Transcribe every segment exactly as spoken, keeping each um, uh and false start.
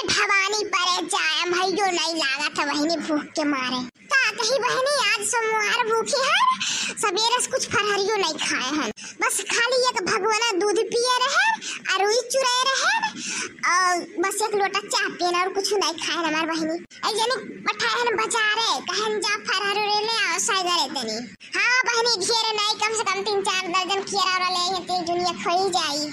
भवानी परे जाए, भइयो नहीं लागत है बहिनी भूख के मारे। का कही बहिनी, आज सोमवार भूखी है, सबेरे से कुछ फरहरियो नहीं खाए हैं, बस खाली एक भगवाना दूध पिए रहे, अरुई चुराए रहे, और बस एक लोटा चाह पिए और कुछ नहीं खाए हमार बहिनी। ए जनी पठाए हन बाजारे, कहन जा फरहर ले आओ साइडरे तनी। हाँ बहिनी, ढेर नाई, कम से कम तीन चार दर्जन केरा और ले आइए, ते दुनिया खोई जाई।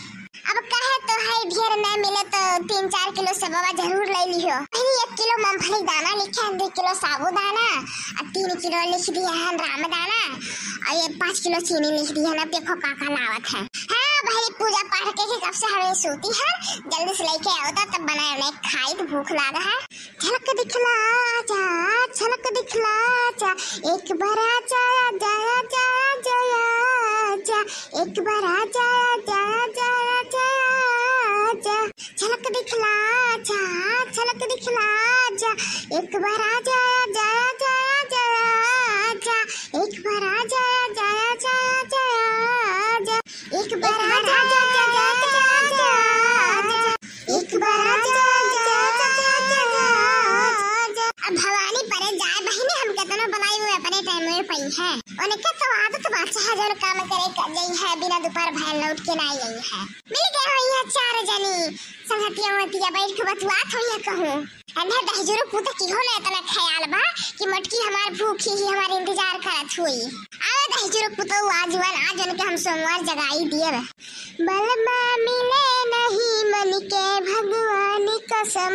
अब कहे तो है ढेर नाई मिले तो तीन चार किलो सेबवा जरूर ले लिहो। बहिनी एक किलो मूंगफली दाना लिखे हैं, दो किलो साबूदाना, और तीन किलो लिख दिया है राम दाना, और ये पाँच किलो चीनी लिख दिया है ना, देखो का का लावत है। हाँ बहिनी, पूजा पाठ के, के कब से हमें सूती है, जल्दी से लेके आओ तो तब बनाए उन्हें खाई तो भूख लागा है। झलक दिखला जा, झलक दिखला जा, एक बार आजा, आजा, आजा, आजा, आजा, एक बार आजा, आजा, आजा, आजा, आजा, झलक दिखला जा, झलक दिखला जा, एक बार आजा, आजा, आजा, आजा, आजा, एक बार आजा, आजा, आजा, आजा, आजा, एक बार आजा, आजा, आजा, आजा, आजा, एक बार आजा, आजा, आजा, आजा, आजा। अब भवानी परे जाए बहिनी, हम केतनो बुलाई, वो अपने टाइम में पई है। उनके तो आदत बा, चाहे जौन काम करे क-, गई है, बिना दोपहर भर लौट के ना आई है। मिल गए हो यहाँ चार जनी संगतिया वतिया, बैठ के बतुआत हो यहाँ कहूँ। अंधे दहिजुरु पुत की हो ना इतना ख्याल बा कि मोटकी हमार भूखी ही हमार इंतजार करत हुई। आवे दहिजुरु पुतो आज वन, आज उनके हम सोमवार जगाई दिए बा। बलमा मिले नहीं मन के भगवान कसम,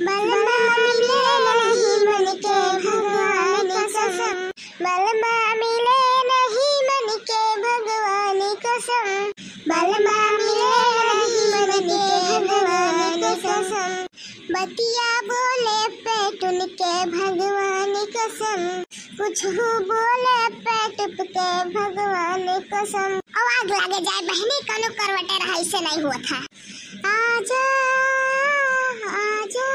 बलमा मिले नहीं मन के भगवान कसम, बलमा मिले नहीं मन के भगवान कसम, बलमा मिले नहीं मन के भगवान कसम। बतिया बोले पेटुन के भगवान कसम, कुछ बोले पेटुप के भगवान कसम। अब आग लागे जाए बहिनी, कौनो करवटे रहा, ऐसे नहीं हुआ था। आजा, आजा,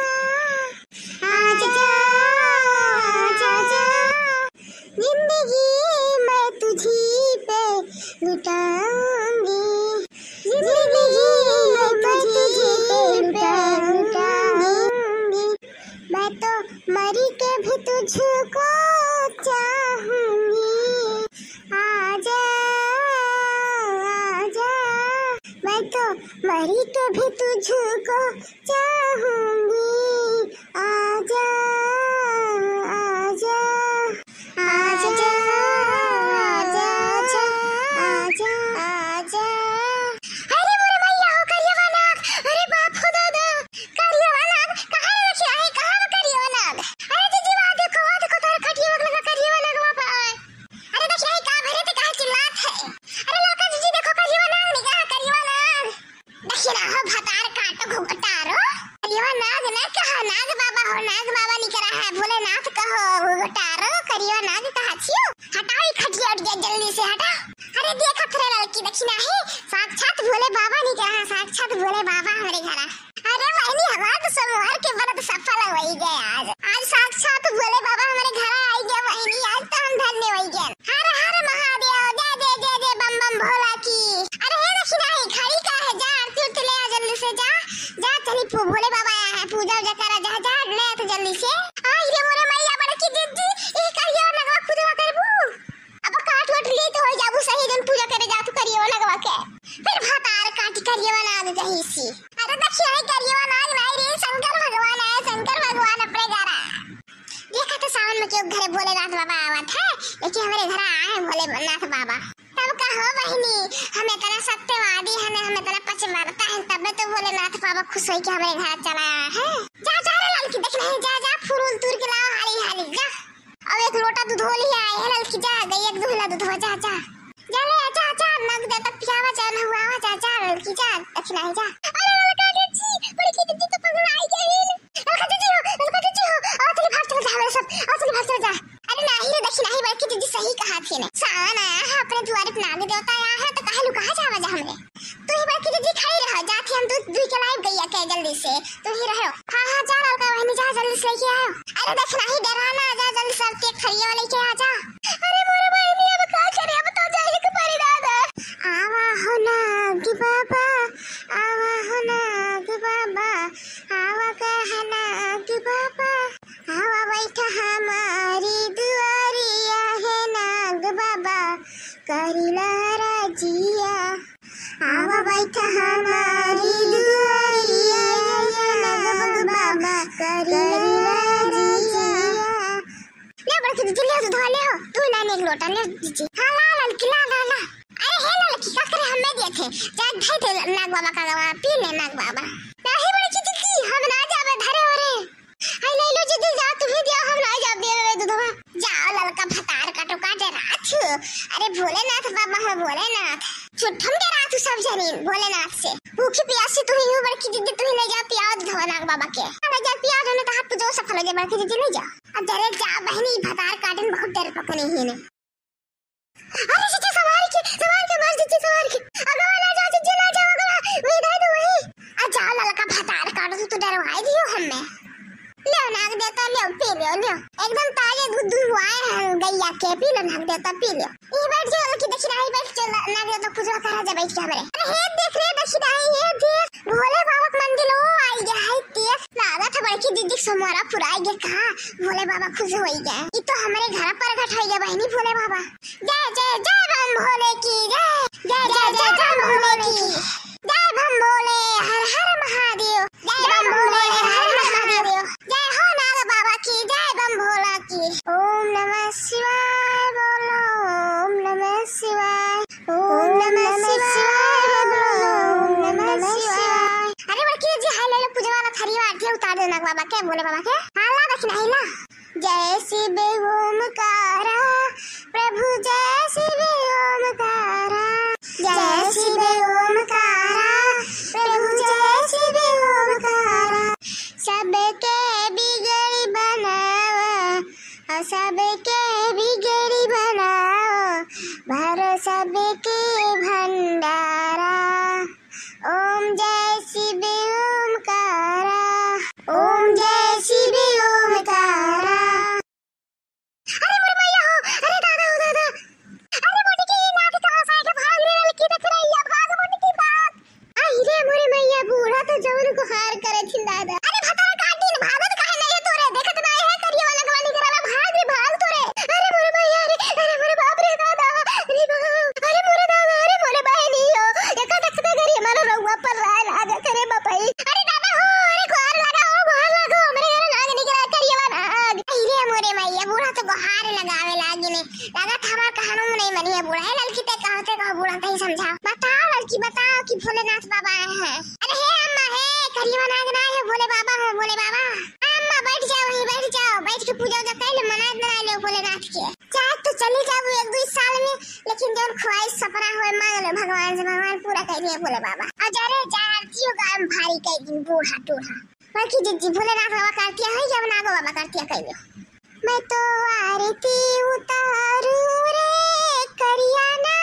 आजा, आजा, आजा। जिंदगी मैं तुझी पे लुटाऊंगी, जिंदगी मैं तुझी पे लुटाऊंगी, मैं तो मरी के भी तुझको चाहूंगी। आजा, आजा, मैं तो मरी के भी तुझको चाहूंगी। आजा, आजा, आजा, आजा, आजा, आजा, आजा। अरे मोरे मैया हो, करियवा नाग, अरे बाप हो दादा, करियवा नाग, कहाँ रे रखिया है, कहाँ रे करियवा नाग? अरे जीजी, वहाँ देखो, वहाँ देखो, तोहर खटिया में लगा करियवा नाग, वहाँ पे आए। अरे देखिया, ये का भरे ते काहे चिल्लात है? अरे लड़का जीजी देखो, करियवा नाग निकाह, करियवा नाग। दखिना हो भतार काटो घुघटारो। करियवा नाग ना कहा, नाग बाबा हो, नाग बाबा निकरा है, भोलेनाथ कहो घुघटारो, करियवा नाग कहा छियो। हटाओ ये खटिया उटिया जल्दी से हटा। अरे देखत रे लड़की दखिना है, साक्षात भोले बाबा निकरा है, साक्षात भोले बाबा हमरे घरा। अरे बहिनी, हमार तो सोमवार के व्रत सफल होइ गए आज। आज साक्षात भोले बाबा हमरे घरा आई गए बहिनी, आज तो हम धन्य होइ गए। हर हर महादेव, जय जय जय जय बम बम भोला की। अरे हे दखिना ही खड़ी का है, जा आरती उरती ले आ जल्दी से, जा, जा चली पू-, भोले बाबा आया है, पूजा उजा करा, जा, जा ले आ तो जल्दी से। आई रे मोरे मैया बड़की दीदी, ई करिया नगवा पूजवा करबू? अब काट वाट ली तो हो जाबू सही, जन पूजा करे जा तू करिया नगवा के। फिर भतार काटी करिया नाग जही सी। अरे दखिया है करिया नाग नाई रे, शंकर भगवान आए, शंकर भगवान अपने घरा। देखा तो सावन में क्यों घरे भोलेनाथ बाबा आवत है, लेकिन हमारे घर आए हैं भोलेनाथ बाबा। तब का हो बहिनी, हम इतना सत्यवादी हैं, हम इतना पचव्रता हैं, तब तो भोलेनाथ बाबा खुश होई कि हमारे घर चला आया है। जा, जा रे लड़की, देख नहीं, जा, जा, फूल तूर के लाओ हाली हाली, जा। अब एक लोटा दूध हो लिया है लड़की, जा, गई एक दूध ला दूध हो, जा, जा। जा ले, जा, जा, नग दे तक पियावा, जा, नहुआवा, जा, जा, लड़की, जा, दखिना ही जा। अरे लड़का के जी, बड़की दीदी तो पगला आई गई है। लड़का के जी हो, लड़का के जी हो, आओ चली भाग चल जा, हमारे सब, आओ चली भाग चल जा। अरे नाही रे, दखिना ही बड़की दीदी सही कहा थी ने। सावन आया है, अपने दुआरे पे नाग देवता आया है, तो कहा लुका जावा जा हमरे। तू ही बड़की दीदी खड़ी रहो, जाती हम दूध दुई के लाइब गैया के जल्दी से, तू ही रहो। हाँ, हाँ, जा ललका बहिनी, जा जल्दी से लेके आओ। अरे देख नाही डरा ना, जा जल्दी से के खड़िया लेके आ जा। अरे मोरे बहिनी, अब का करे, अब तो जाए के पड़ी दादा। आवा हो नाग बाबा, आवा हो नाग बाबा, आवा कहन करिला राजिया, आवा बैठा हमारी दुआरिया, नाग बाबा, करिला राजिया। ले बड़की दीदी, ले दूधवा ले हो, तू ना एक लोटा ले दीदी। हाँ, ला ललकी, ला, ला, ला। अरे हे ललकी, का करे हमें दिए थे? जा धई दे नाग बाबा का गवा, पी ले नाग बाबा। नहीं बड़की दीदी, हम ना जाबे धरे हो रे। हाय ले लो दीदी, जा तू ही दिया, हम ना जाब देवे दूधवा। जाओ ललका भतार काटो, काटे रात हो। अरे भोलेनाथ बाबा हो भोलेनाथ, झूठम के रात हो सब जनी भोलेनाथ से। भूखी प्यासी तू ही हो बड़की दीदी, तू ही ले जा पियाओ दूधवा नाग बाबा के। ले जा पियाओ, जने तो हाथ पूजो सफल हो जाए बड़की दीदी, ले जा। अब जरे जा बहनी, भतार काटन बहुत डर पकने ही ने। अरे जीजी, संभाल के, संभाल के मार जीजी, संभाल के। अगवा ना जाओ जीजी, ना जाओ अगवा, वही दे दो वही। आ जाओ ललका भतार काटो, तू तो डरवाई दियो हमें। ले नाग देवता, ले पी ले, ले। एकदम ताजे दूध दुहवाए हैं गैया के, पी ले नाग देवता, पी ले। ई बैठ जाओ ललकी दक्षिणाई, बैठ जाओ, नाग देवता पूजा करा जा बैठ के हमरे। अरे हे देख रे दक्षिणाई, हे देख। भोले बाबा के मंदिर ओ आई गया है, देख लागत है बड़की दीदी के सोमवारा पुराई गया का, भोले बाबा खुश होई गया। ई तो हमरे घर प्रगट होई गया बहनी भोले बाबा। जय जय जय बम भोले की जय, जय जय जय बम भोले की जय, बम भोले हर हर महादेव, जय बम भोले हर हर महादेव, जय हो नाग बाबा की जय, बम भोला की। ओम नमः शिवाय बोलो, ओम नमः शिवाय। ओम नमः शिवाय बोलो, ओम नमः शिवाय। अरे बड़की जी, हाय ले लो पूजा वाला थरिया, आरती उतार देना बाबा के, भोले बाबा के। हाँ, ला दक्षिणा ही ला। जय शिव ओमकारा, प्रभु जय शिव ओमकारा। जय शिव ओमकारा, प्रभु जय शिव ओमकारा। सबके बिगड़ी बनावा, सबके बिगड़ी बनाओ, भरो सबके भंडारा। ओम जय शिव ओमकारा, ओम जय शिव ओमकारा। अरे मोरे मैया हो, अरे दादा हो दादा, अरे मोटी की नाक कहाँ से आके भाग रे लड़की देख रही है, भाग मोटी की बात। आई रे मोरे मैया, बूढ़ा तो जवन गुहार करे थिन दादा। अरे भतारा काटिन, भागत काहे नहीं है तोरे? देखत ना है करिया वाला गवा निकरला, भाग रे, भाग तोरे। अरे मोरे मैया रे, अरे मोरे बाप रे दादा, अरे बाप, अरे मोरे दादा, अरे मोरे बहनी हो, एका देखते करिया मारो रउआ पर लाए लाग करे बपई। अरे दादा हो, अरे गुहार लगा हो, गुहार लगा, हमरे घर नाग निकला करिया वाला नाग। आई रे मोरे मैया, बूढ़ा तो गुहार लगावे लागिने। लागत हमार कहनो नहीं मनी है बूढ़ा। हे ललकी, ते कहते कहो बूढ़ा, कहीं समझाओ। बताओ ललकी, बताओ कि भोलेनाथ बाबा आए हैं। अरे हे अम्मा, हे करिया नाग ना है, भोले बाबा हो, भोले बाबा। अम्मा बैठ जाओ, वहीं बैठ जाओ, बैठ के पूजा उजा कर लो, मनात बना लो भोलेनाथ के। चाहे तो चली जाओ एक दो साल में, लेकिन जौन ख्वाहिश सपना होए मांग लो भगवान से, भगवान पूरा कर दिए भोले बाबा। और जा रे जा, आरती होगा हम भारी कर दिन बूढ़ा टूढ़ा। बाकी जिज्जी भोलेनाथ बाबा करतिया है, जब नागो बाबा करतिया कर लो। मैं तो आरती उतारू रे करिया ना